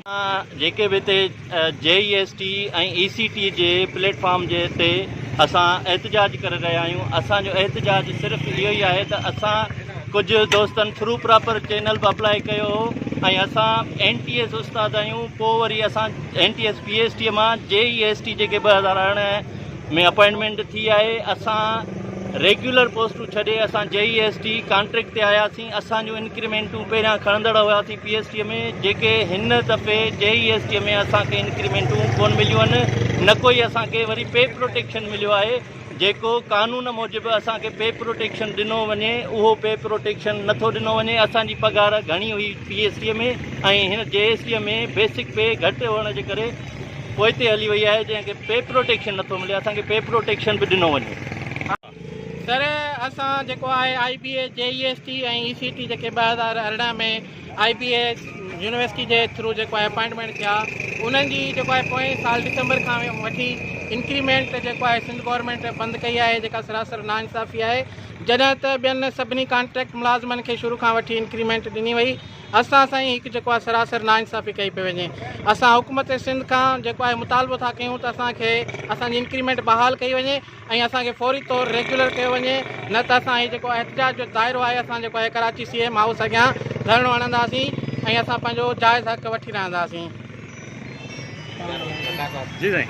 جيڪي به هتي جي اي ايس ٽي ۽ اي سي ٽي جي پليٽ فارم جي تي اسان احتجاج ڪري رهيا آهيون اسان جو احتجاج صرف اهو ئي آهي ته اسان ڪجهه دوستن ٿرو پراپر چينل به اپلائي ڪيو هو ۽ اسان اين ٽي ايس استاد آهيون پوء وري اسان N T S P S T مان جي اي ايس ٽي جيڪي 2018 ۾ اپائنٽمينٽ ٿي آهي اسان ريگيولر پوسٽون ڇڏي اسان جي اي ايس ٽي ڪانٽريڪٽ تي آياسين اسان جون انڪريمينٽون پهريان کڻندڙ هياسين پي ايس ٽي ۾ جيڪي هن دفعي جي اي ايس ٽي ۾ اسان کي انڪريمينٽون ڪون مليون آهن نه ڪوئي اسان کي وري پي پروٽيڪشن مليو آهي جيڪو قانون موجب اسان کي پي پروٽيڪشن ڏنو وڃي اهو پي پروٽيڪشن نٿو ڏنو وڃي اسان جي پگهار گهڻي هئي پي ايس ٽي ۾ ۽ هن جي ايس ٽي ۾ بيسڪ پي گهٽ هئڻ جي ڪري پوئتي هلي وئي آهي جنهن کي پي پروٽيڪشن نٿو ملي اسان کي پي پروٽيڪشن به ڏنو وڃي. سر اسان جيڪو آهي آئي بي اي جي اي ايس ٽي ۽ اي سي ٽي جيڪي 2018 ۾ آئي بي اي يونيورسٽي جي ٿرو جيڪو آهي اپائنٽمينٽ ٿيا انهن جي جيڪو آهي پوئين سال ڊسمبر کان وٺي انڪريمينٽ جيڪو آهي سنڌ گورنمينٽ بند ڪئي آهي جيڪا سراسر ناانصافي آهي جڏهن ته ٻين سڀني ڪانٽريڪٽ ملازمن کي شروع کان وٺي انڪريمينٽ ڏني وئي اسان سان ئي هڪ جيڪو آهي سراسر ناانصافي ڪئي پئي وڃي اسان حڪومت سنڌ کان جيڪو آهي مطالبو ٿا ڪيون ته اسان کي اسان جي انڪريمينٽ بحال ڪئي وڃي ۽ اسان کي فوري طور ريگيولر ڪيو وڃي نه ته اسان هي جيڪو احتجاج جو دائرو آهي اسان جيڪو آهي ڪراچي سي ايم هائوس اڳيان ڌرڻو هڻنداسين ۽ اسان پنهنجو جائز حق وٺي رهنداسين. جي سائين.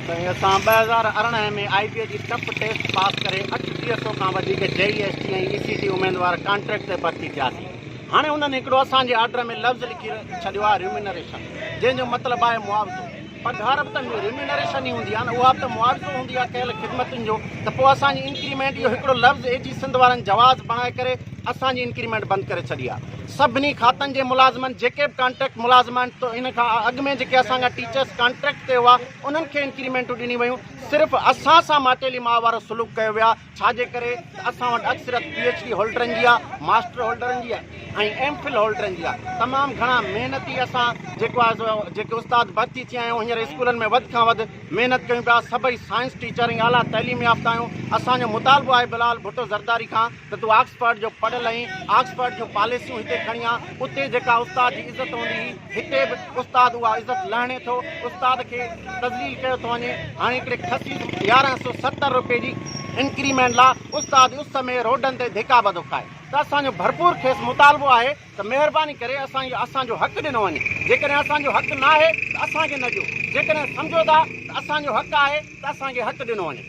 سائين اسان 2018 ۾ آئي بي اي جي ٽف ٽيسٽ پاس ڪري 38 سو کان وڌيڪ جي اي ايس ٽي ۽ اي سي ٽي اميدوار ڪانٽريڪٽ تي ڀرتي ٿياسين. هاڻي انهن هڪڙو اسان جي آرڊر ۾ لفظ لکي ڇڏيو آهي ريميونريشن جنهن جو مطلب آهي معاوضو. پگهار به ته ريميونريشن ئي هوندي آهي نه اها به ته معاوضو هوندي آهي ڪيل خدمتن جو ته پوء اسان جي انڪريمينٽ اهو هڪڙو لفظ اي جي سنڌ وارن جواز بڻائي ڪري اسان جي انڪريمينٽ بند ڪري ڇڏي آهي. سڀني کاتن جي ملازمن جيڪي به ڪانٽريڪٽ ملازم آهن ته ان کان اڳ ۾ جيڪي اسان کان ٽيچرس ڪانٽريڪٽ تي هئا انهن کي انڪريمينٽون ڏني ويون صرف اسان سان ماٽيلي ماء وارو سلوڪ ڪيو ويو آهي. ڇا جي ڪري ته اسان وٽ اڪثريت پي ايڇ ڊي هولڊرن جي آ، ماسٽر هولڊرن جي آ ۽ ايم فل هولڊرن جي آ. تمام گهڻا محنتي اسان جيڪو آ سو جيڪي استاد ڀرتي ٿيا آهيون هينئر اسڪولن ۾ وڌ کان وڌ محنت ڪيون پيا سڀئي سائنس ٽيچر ۽ اعليٰ تعليم يافته آهيون. اسان جو مطالبو آهي بلاول ڀٽو زرداري کان ته تون آڪسفرڊ جو پڙهيل آهين آڪسفرڊ جون پاليسيون هتي کڻي آ اتي جيڪا استاد جي عزت هوندي هئي هتي به استاد اها عزت لهڻي ٿو، استاد کي تذليل ڪيو ٿو وڃي، هاڻي هڪڙي خسيس 1170 روپين جي انڪريمينٽ لا استاد اس ۾ روڊن تي ڌڪا به ٿو کائي ته اسان جو ڀرپور کيس مطالبو آهي ته مهرباني ڪري اسان کي اسان جو حق ڏنو وڃي، جيڪڏهن اسان جو حق ناهي ته اسان کي نه ڏيو، جيڪڏهن سمجهو ٿا ته اسان جو حق آهي ته اسان کي حق ڏنو وڃي.